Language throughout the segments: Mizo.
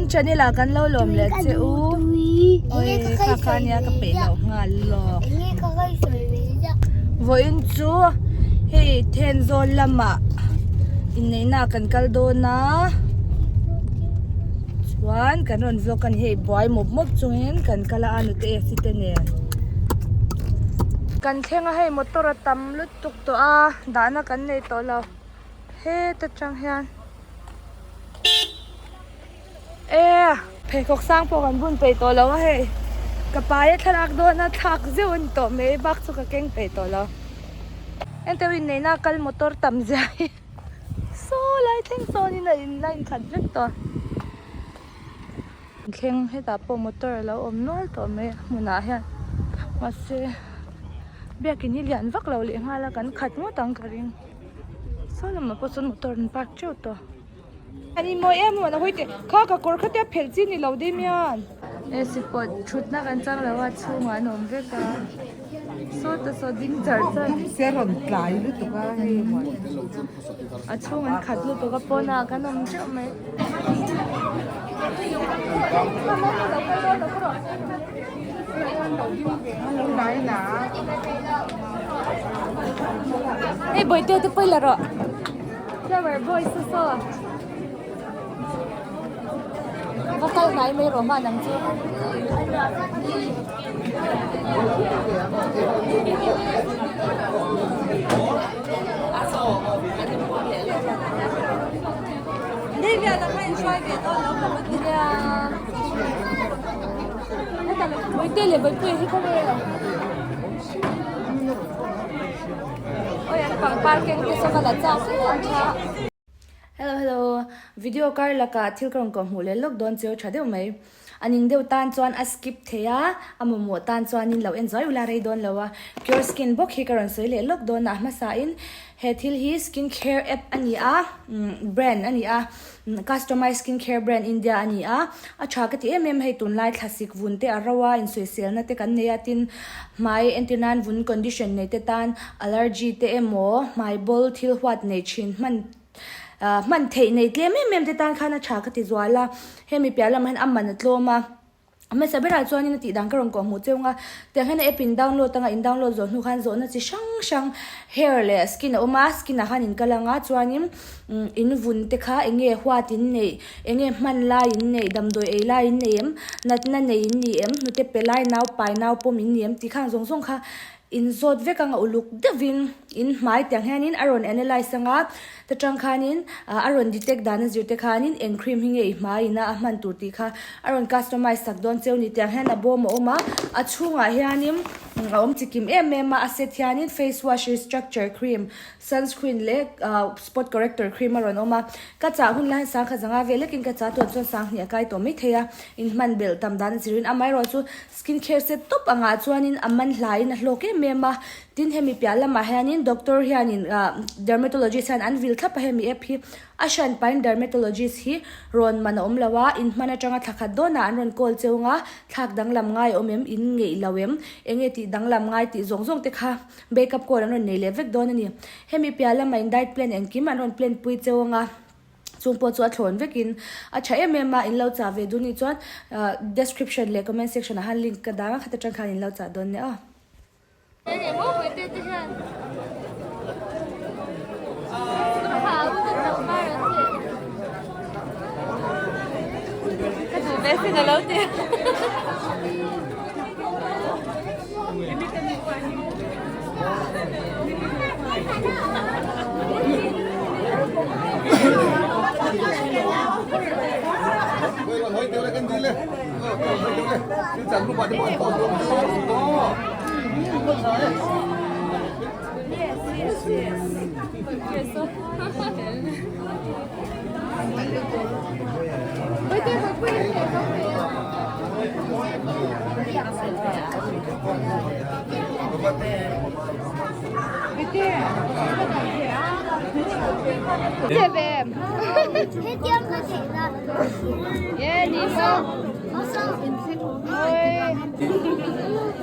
Kan channel ah kan lo lawm leh che u. Oi kha kha nia ka peih loh nghal lawk. Vawiin chu hei Thenzawl lamah inneihna ah kan kal dawn a. Chuan kan rawn vlog a ni hei buai mawp mawp chungin kan kal a a nute AC te nen. Kan thleng a hei motor a tam lutuk tawh a dahna kan nei tawh lo heta tang hian. E pheikhawk sang pawh kan bun peih tawh lo a hei ka pai a thlalak dawn a thlak zeuh a ni tawh mai bak chu ka keng peih tawh lo engte inneihna a kal motor tam zia hi saw lai thleng sawn in a in a inkhat vek tawh thleng hetah pawh motor a lo awm nual tawh mai a hmunah hian mahse biakin hi lian vak lo leh nghal a kan khat ngawt ang ka ring. Saw lamah pawh chuan motor an park teuh tawh. An inmawi em a hawi teh kha ka kawr kha te a phelh chi ni lo deuh mian. AC pawh thutna kan chang lo a chhungah an awm vek a sawta saw ding char char. Se rawn tlai lutuk a hei A chhung an khat lutuk a pawnah kan awm teuh mai. Hei bawihte te pawh i la rawh flower boy saw saw va kal hnai mai rawh hman ang chu. Bawihte leh Bawihpuia hi khaw nge Oi an pangpar keng te saw ka la chak hle ang kha. Hello hello video kar lakah thil ka rawn kawh hmuh leh lawk dawn cheu tha deuh mai. A ning deuh tan chuan a skip thei a, a mamawh tan chuanin lo en zuai ula rei dawn lo a. Pure Skin bawk hi ka rawn sawi leh lawk dawn a, a hmasain he thil hi skin care app a ni a, brand a ni a, customized skin care brand India a ni a. A tha ka ti em em hei tunlai thlasik vun te a ro a, insawiselna te kan nei a, tin hmai entir nan vun condition nei te tan allergy te emaw hmai bawl thil huat nei thin hman Hman theih nei tlem em em te tan khan a tha ka ti zual a, hemi piah lamah hian a man a tlawm a, a hmasa berah chuanin a tih dan ka rawn kawh hmuh cheu ang a, tiang hian a app in download anga in download zawh hnu khan zawhna chi hrang hrang hair leh skin a awm a, skin ah khan in kal ang a chuanin in vun te kha eng nge huat in neih, eng nge hman lai in neih, damdawi ei lai in nei em, natna nei in ni em, hnute pe lai nau pai nau pawm in ni em tih khang zawng zawng kha in zawt vek ang a uluk deuhin in hmai tiang hianin a rawn analyse ang a ta tang khanin a rawn detect dan a zir te khanin eng cream hi nge i hmai ina a hman tur tih kha a rawn customize sak dawn cheu ni tiang hian a bawm a awm a a chhungah hianin a awm chikim em em a a set hianin face wash restructure cream sunscreen leh spot corrector cream a rawn awm a ka chah hun lai hian sangkhat zanga vel lekin ka chah tawh chuan sanghnih a kai tawh maithei a in hman belh tam dan a zirin amaherawhchu chu Skin care set tawp angah chuanin a man hlaiin a hlawk em em a, tin hemi piah lamah hianin doctor hianin ah dermatologist hian an vil thlap a hemi app hi a hran pahin dermatologist hi rawn man a awm lo a, in hman atanga thla khat dawnah an rawn call cheu anga thlak danglam ngai a awm em, in ngeih lo em, enge tih danglam ngai tih zawng zawng te kha backup call an rawn nei leh vek dawn a ni. Hemi piah lamah in diet plan engkim an rawn plan pui cheu anga. Chung pawh chu a thlawn vekin a tha em em a, in lo chah ve duh nih chuan description leh comment section ah khan link ka dang a, khata tang khan in lo chah dawn nia aw.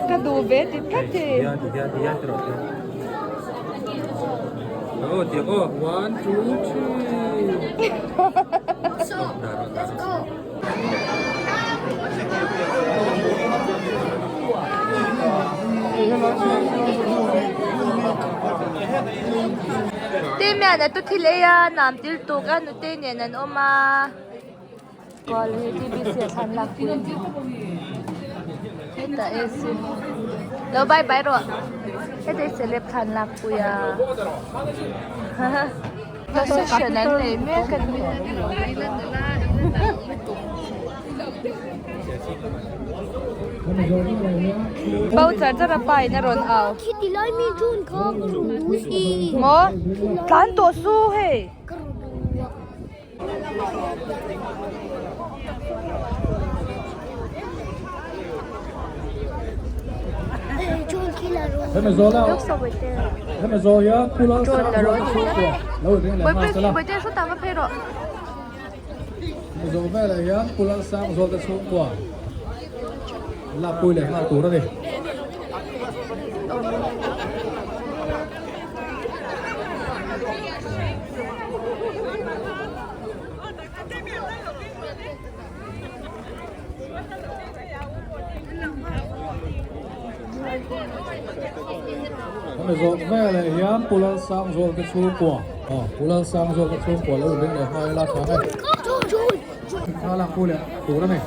Ka duh ve ti tlat hi. Timian a tu thil ei a nam til tuk a nutei nen an awm a kual hi TBC a thlan lak pui hetah AC lo bye bye rawh heta hi celeb thlan lak pui a procession an nei mek a ni. Bo char char a pa in a rawn au. Maw tlan tawh su hei. Zawh velah hian Pu Lalsangzual te chhungkua lakpui leh nghal tur a ni. Hemi zawh veleh hian Pu Lalsangzual te chhungkua aw Pu Lalsangzual te chhungkua lo inring leh nghal ila tha e. Thla lak pui leh tur a ni.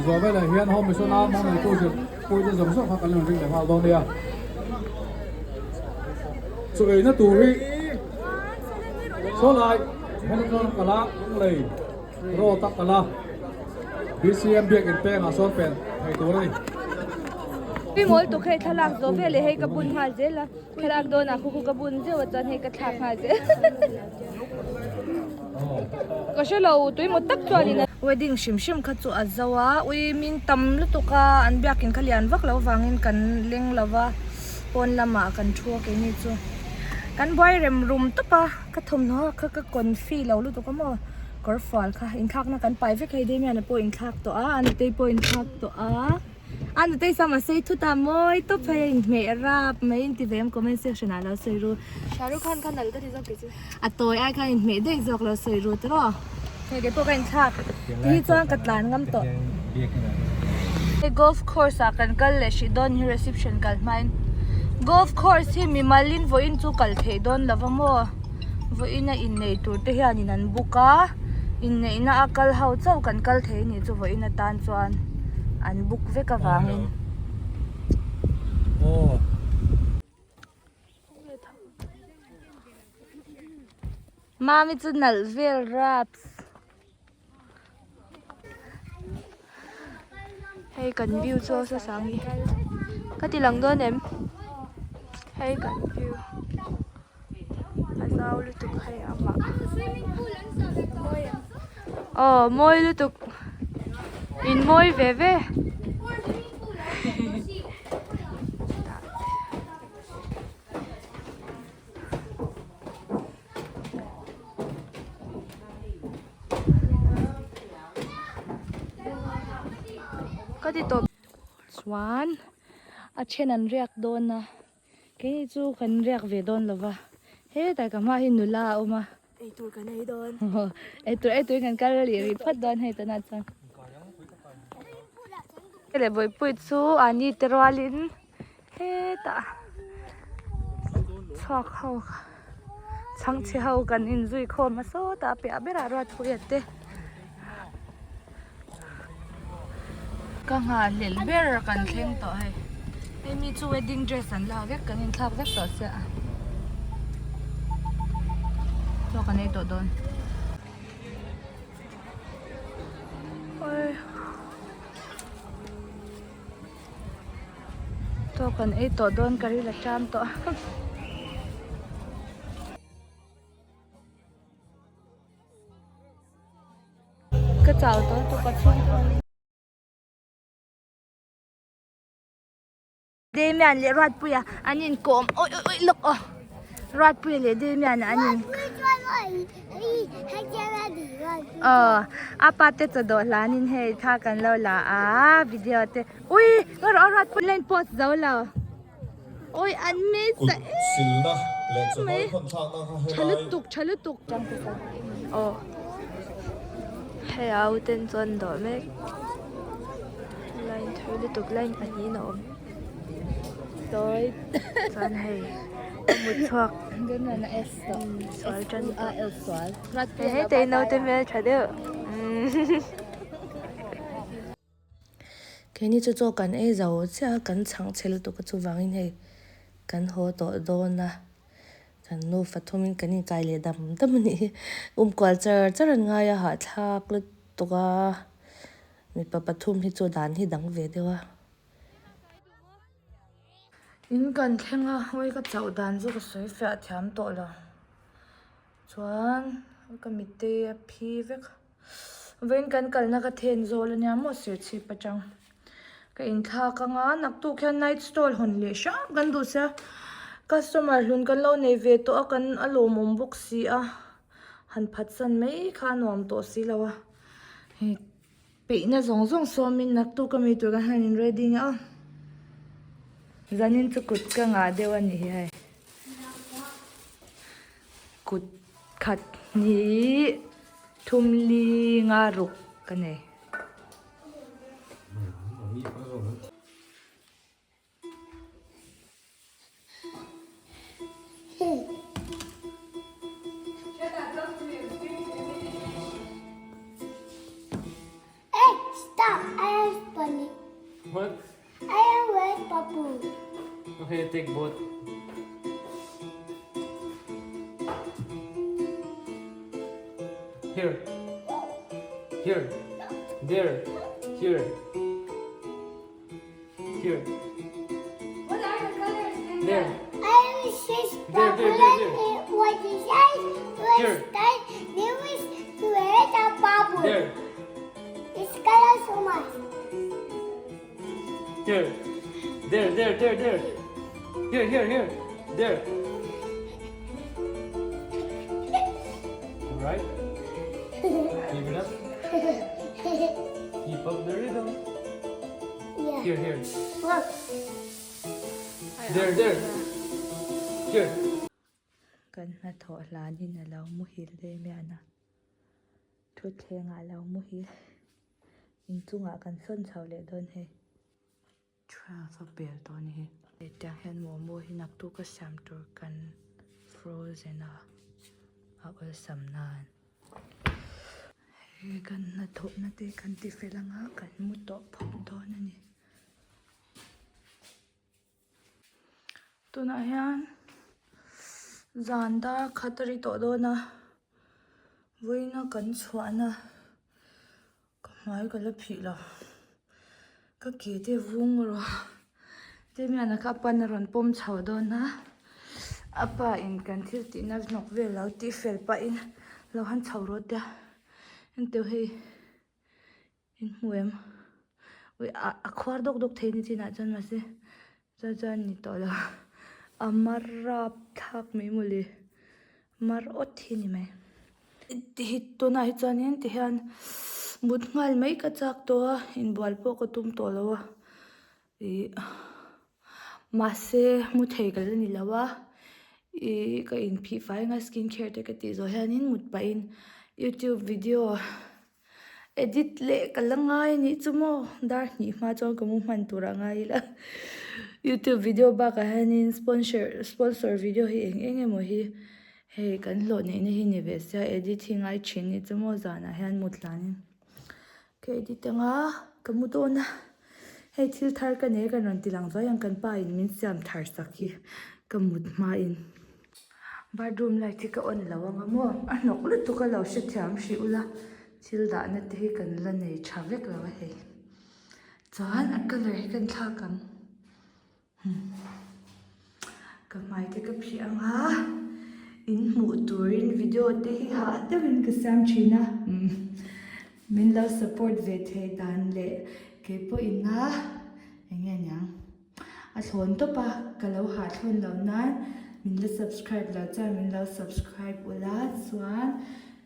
Zawh velah hian Home Mission a hmang neitu zirpui te zawng zawng kha kan rawn ring leh nghal dawn nia. Chu eina tur hi saw lai Hmawngtlawn kal a Lunglei road a kal a BCM biakin pengah sawn pen thei tur a ni. Pi mawl tuk hei thlalak zawh veleh hei ka bun nghal zel a. Thlalak dawnah khu khu ka bun zeuh a chuan hei ka thlak nghal zel. Ka hre lo tuimaw tak chuanin a. Wedding hrim hrim kha chu a zo a, ui min tam lutuk a, an biakin kha lian vak lo vangin kan leng lo va, pawn lamah kan thu a keini chu. Kan buai rem rum tawp a, ka thawmhnaw kha ka confi lo lutuk a maw, kawr fual kha inthlakna kan pai vek hei Damian-a pawh inthlak tawh a, a nutei pawh inthlak tawh a. A nutei sam a sei thut a mawi tawp phei a inhmeh rap mai in ti ve em comment section ah lo sawi ru. Shah Rukh Khan kha nal ka ti zawk kei chu. A tawi ai khan inhmeh daih zawk lo sawi ru tiraw. Hei kei pawh ka inthlak ti hi chuan ka tlan ngam tawh. Hei golf course ah kan kal leh hrih dawn hi reception kal hmain golf course hi mimal in vawiin chu kal theih dawn lo va maw vawiin a innei tur te hianin an book a inneihna a kal ho chauh kan kal thei anih chu vawiin atan chuan. An book vek avangin. Mami chu nalh vel raps. Hei kan view chu a sasang hi. Ka ti lang dawn em? Hei kan view. A zau lutuk hei amah. Aw mawi lutuk in mawi ve ve. Ka ti tawp chuan a then an riak dawn a. Keini chu kan riak ve dawn lo va, hetah ka hma hi nula a awm a. Eitur kan ei dawn. Eitur ei turin kan kal leh rih phawt dawn hei tunah chuan. Hei leh Bawihpui chu ani te rualin hetah chhuak ho chhangchhe ho kan inzui khawm a sawtah a piah berah Ruatpuia te. Ka nghahhlelh ber kan thleng tawh hei hei mi chu wedding dress an la vek kan inthlak vek tawh sia chaw kan ei tawh dawn chaw kan ei tawh dawn ka ril a ṭam tawh. Ka chau tawh lutuk a chhung pawh. Damian leh Ruatpuia an inkawm awih awih awih lawk aw. Ruatpuia leh Damian an in Aw a pa te chaw dawh hlanin hei thla kan lo la a video te ui ngaw rawh Ruatpuia line post zo lo ui an hmelchhe em mai tha lutuk tha lutuk aw hei a uten chuan dawh mek line thui lutuk line pahnihin a awm. Chuan hei a mut chhuak sual tan tawh hei hei naute hmel tha deuh Keini chu chaw kan ei zo chiah a kan chhang chhe lutuk a chuvangin hei kan haw tawh dawn a kan nufa thumin kan inkai leh dam dam a nih hi umkual char char an ngai a hahthlak lutuk a mipa pathum hi chu dan hi dang ve deuh a. In kan thleng a hawi ka chauh dan chu ka sawi fiah thiam tawh lo chuan ka mitte a phi vek vawiin kan kalna ka then zawl ania maw serchhip atang ka inthlak anga naktuk hian night stall hawn leh hrang kan duh sia customer hlun kan lo nei ve tawh a kan a lawmawm bawk si a han phatsan mai kha a nuam tawh si lo a hei. Peihna zawng zawng sawmin naktuk ami tur kan han in ready nge aw. Zanin chu kut ka ngah deuh a ni hi hei. Kut khat hnih thum li nga ruk ka nei. Hey, stop! I am funny. What? I am red bubble. Okay, take both. Here. Here. There. Here. Here. What are the colors in There. I am six There, there, there, there. What is I? Here. There is red bubble. There. It's color so much. Here. There, there, there, there. Here, here, here. There. All right. Keep it up. Keep up the rhythm. Yeah. Here, here. Look. There, there. Here. Kan hnathawh hlanin a lo muhil daih mian a, thutthlengah a lo muhil. Inchungah kan sawn chho leh dawn hei. 12 a pel tawh a ni hi. Hetiang hian momo hi naktuk a siam tur kan frozen a a awlsam nan. Hei kan hnathawhna te kan ti fel anga kan mu tawh phawt dawn a ni. Tunah hian zan dar khat a ri tawh dawn a vawiina kan chhuahna. Ka hmai ka la phih lo ka ke te vung rawh Damian-a kha a pan a rawn pawm chho dawn a a pa in kan thil tih na hnawk vel lo tih fel pahin lo han chho rawh tia engteuh hei in hmu em ui a khuar dawk dawk thei ni chinah chuan mahse chuan chuan ni tawh lo a mar rap thlak mai mawle mar awt hi ni mai. Tihi tunah hi chuanin tihian mut nghal mai ka chak tawh a inbual pawh ka tum tawh lo a ih mahse mu thei ka la ni lo a ih ka inphih fai anga skin care te ka tih zawh hianin mut pahin youtube video edit leh ka la ngai anih chu maw dar hnih hma chuan ka mu hman tur a ngai ila youtube video bakah hianin sponsor sponsor video hi eng eng emaw hi hei kan hlawh neihna hi ni ve sia edit hi ngai thin anih chu maw zanah hian mut hlanin ka edit anga ka mu dawn a hei thil thar ka nei a ka rawn ti lang zuai ang kan pa in min siam thar sak hi ka mut hmain. Bathroom light hi ka on lo anga maw a hnawk lutuk a lo hrethiam hrih ula thil dahna te hi kan la nei tha vek lo a hei chuan a colour hi kan thlak ang ka hmai te ka phih anga in hmuh turin video te hi hah deuhin ka siam thin a min lo support ve thei dan leh keipawhin a eng nge niang. A thlawn tawp a, ka lo hahthlawn lo nan Min la subscribe lo chuan min lo subscribe ula chuan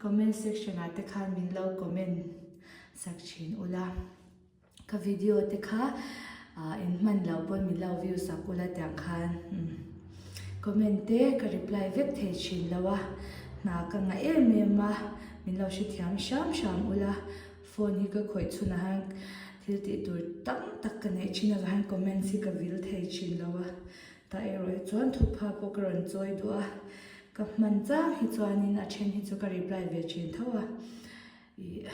comment section ah te khan min lo comment sak thin ula. Ka video te kha in hman loh pawn min lo view sak ula tiang khan comment te ka reply vek thei thin lo a, hna ka ngah em em a, min lo hrethiam hram hram ula, phone hi ka khawih chhunah hian thil tih tur tam tak ka neih thin avang hian comments hi ka vil thei thin lo a, tah erawh hi chuan thupha pawh ka rawn chawi duh a, ka hman chang hi chuanin a then hi chu ka reply ve thin tho a, ih.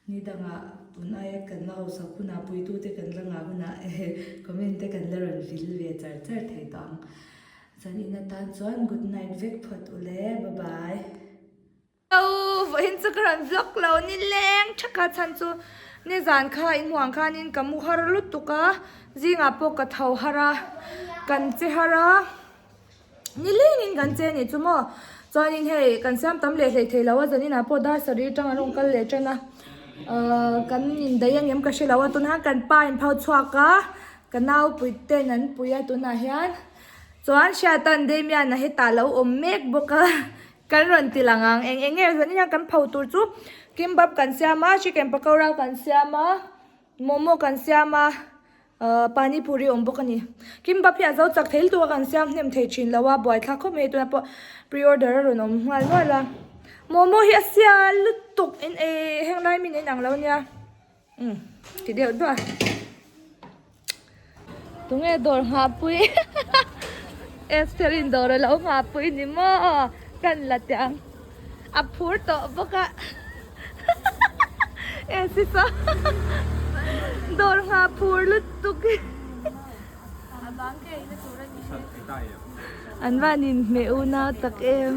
Ni dangah tun aia kan la hausak hunah puitute kan la ngah hunah comment te kan la rawn vil ve char char thei tawh ang. Zanin atan chuan good night vek phawt u le, bye bye. Hello, vawiin chu ka rawn vlog lo ni leng thak a chhan chu nizan kha inhmuh ang khanin ka mu har lutuk a, zingah pawh ka tho har a, kan che har a. Ni lengin kan che anih chu maw? Chuanin hei kan siam tam leh hlei thei lo a, zaninah pawh dar sarih atang an rawn kal leh tan a, ahh kan indaih ang em ka hre lo a, tunah hian kan pa in phau chhuak a, ka nau pui ten an pui a tunah hian chuan Hriatan Damian-a hetah lo awm mek bawk a, kan rawn ti lang ang eng eng nge zanin hian kan pho tur chu kimbap kan siam a, chicken pakora kan siam a, momo kan siam a. Ahh pani puri awm bawk a ni. Kimbap hi a zo chak thei lutuk a kan siam hnem thei thin lo a, buaithlak khawp mai tunah pawh pre order a rawn awm nghal nual a. Momo hi a sial lutuk in ei heng lai min inang lo nia umm ti deuh duah a. Tunge dawr nghahpui Esther in dawr a lo nghahpui ni maw kan la teh ang a phur tawh bawk a. Esisa dawr nghah phur lutuk hi an van inhmeh unau tak em.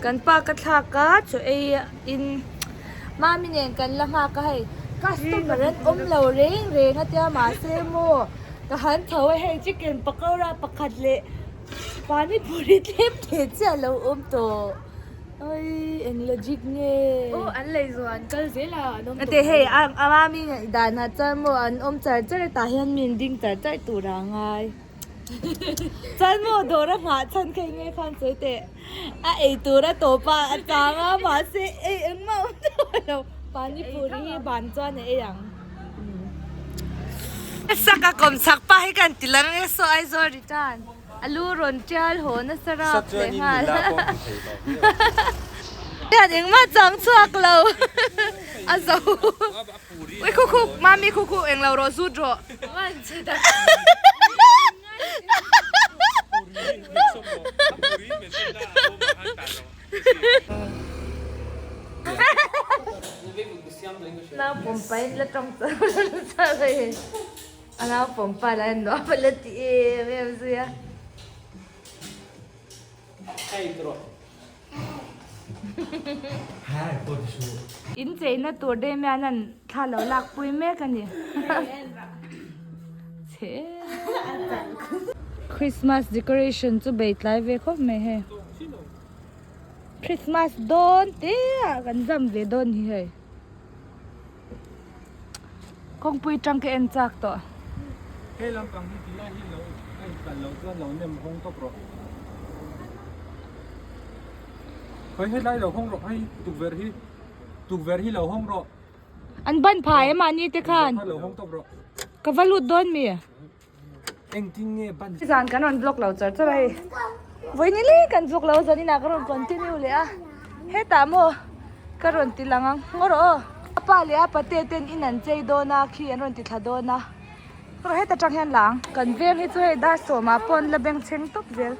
Kan pa ka thlak a chaw ei in mami nen kan la nghak a hei customer an awm lo reng reng a tia mahse maw ka han tho a hei chicken pakora pakhat leh pani puri tlem teh chiah a lo awm tawh oi eng logic nge aw an lei zawh an kal zel a an awm tawh ate hei a mami ngaih dan ah chuan maw an awm char char a tah hian mi an ding char char tur a ngai. Chuan maw dawr a nghah chhan kha enge khan sawi teh a ei tur a tawp a a chang a mahse ei engmah awm tawh lo pani puri hi ban chuan a ei ang. Saka kawm chak pa hi kan ti lang e saw Aizawl return a lu rawn tial haw nasa rap leh nghal. Hian engmah chang chhuak lo a zo. Ui khu khu mami khu khu englo rawh zut rawh. Nau pawmpa in la tawng char char hei a nau pawmpa lah hian nuam a la ti em em zui a. In cheina tur Damian an thla lo lak pui mek a ni. Christmas decoration chu bei tlai ve khawp mai hei. Christmas dawn te ah kan zam ve dawn hi hei. Kawngpui tang ka en chak tawh. Hei lampang hi ti lai hi lo a in kal loh chuan lo nem hawng tawp rawh. Hei helai lo hawng rawh hei tukverh hi tukverh hi lo hawng rawh. An ban phai em mahni te khan. Lo hawng tawp rawh. Ka va lut dawn mi. Engtin nge ban. Zan kan rawn vlog lo char char a hei. Vawi ni leng kan vlog lo zanin ah ka rawn continue leh a. Hetah maw ka rawn ti lang ang ngaw rawh aw. A pa leh a pate ten in an chei dawn a khi an rawn ti thla dawn a. Rawh heta tang hian la ang. Kan veng hi chu hei dar sawmah pawh an la beng chheng tawp zel.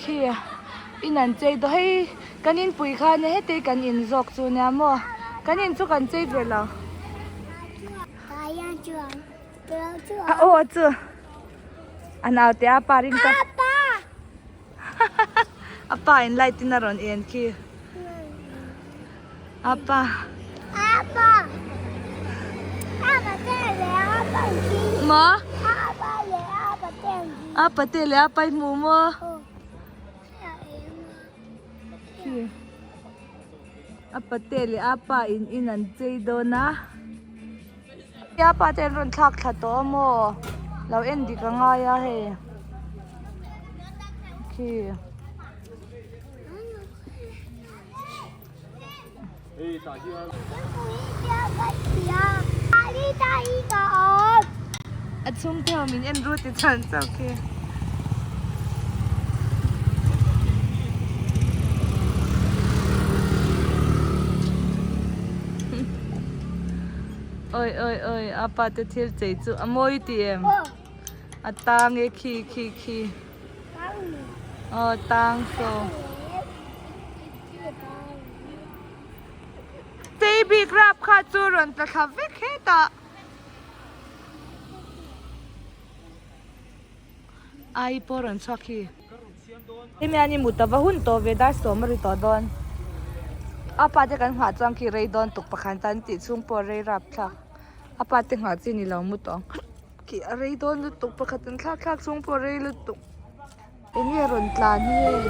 Khi in an chei daw hei kan inpui kha nia heti kan in zawk chu nia maw kan in chu kan chei ve lo. A aw chu a naute a pa ring ka a pa in light in a rawn en khi a pa maw a pate leh a pa i hmu maw khi a pate leh a pa in in an chei dawn a. Tia pa te an rawn thlak thla tawh a maw? Lo en dik a ngai a hei. Khi. A chhungte ho min en ru ti chhan chauh khi. Oi oi oi a pa te thil chei chu a mawi ti em? A tang e khi khi khi. Aw tang saw. Tei bik rap kha chu rawn tla thla vek hetah. Ai pawh rawn chhuak hi. Hemi an i mut a va hun tawh ve dar sawm a ri tawh dawn. A pa te kan nghah chuan khi rei dawn tuk pakhat tan tih chhung pawh rei rap thlak. A pa te nghah chi ni lo mu tawh ang. Khi a rei dawn lutuk pakhat an thlak thlak chhung pawh rei lutuk. Eng nge rawn tlan hi hei?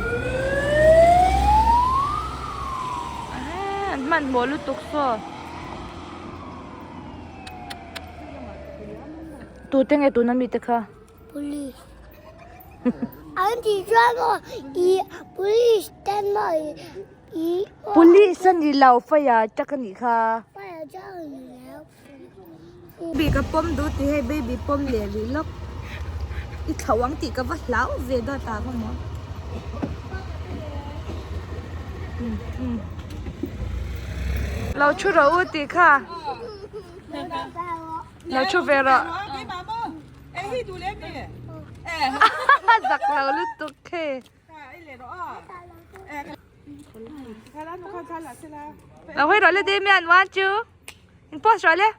An hmanhmawh lutuk saw. Tute nge tuna mite kha? Police. An ti chuan maw i police ten maw i. Police a ni lo fire truck a nih kha. Fire truck a ni lo. Baby ka pawm duh tih hei baby pawm leh rih lawk i thlo ang tih ka va hlau ve dawt ang a maw lo thu rawh u tih kha lo thu ve rawh zak lo lutuk khi. Lo hawi rawh le Damian one two. In post rawh le.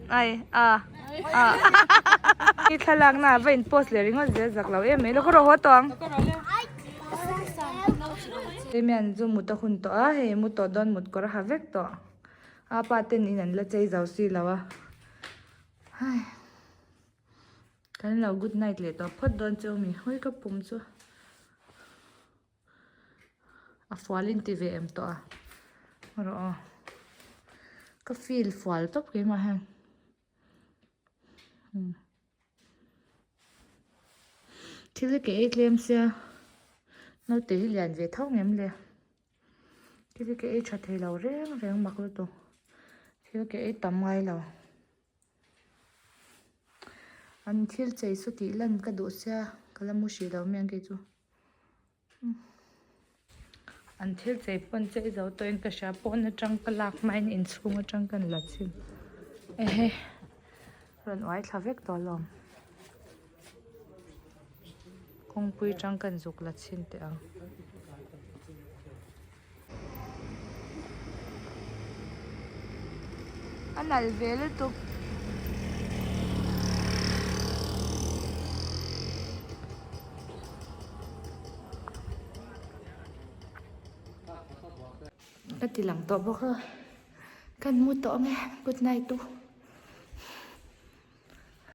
Ai a a. I thlalak na va in post leh ringawt zel zak lo em mai lo ka rawh haw tawh ang. Damian chu mut a hun tawh a hei mu tawh dawn mut kawr a ha vek tawh. A pa ten in an la chei zo si lo a. Hai. Kan lo good night leh tawh phawt dawn cheu mi hawi ka pum chu. A fual in ti ve em tawh a rawh aw ka feel fual tawp keimah hian thil hi ka ei tlem sia naute hi lian ve tho ngem le thil hi ka ei tha thei lo reng reng mak lutuk thil ka ei tam ngai lo. An thil chei saw tih lan ka duh sia ka la mu hrih lo mai ang kei chu an thil chei pawn chei zo tawh in ka hria pawn atang ka lak hmain inchhung atang ka la chhin ehe rawn uai thla vek tawh alawm kawngpui atang ka zuk la chhin teh ang. A nalh ve lutuk. Ka ti lang tawh bawk a, kan mu tawh ang e, good night u.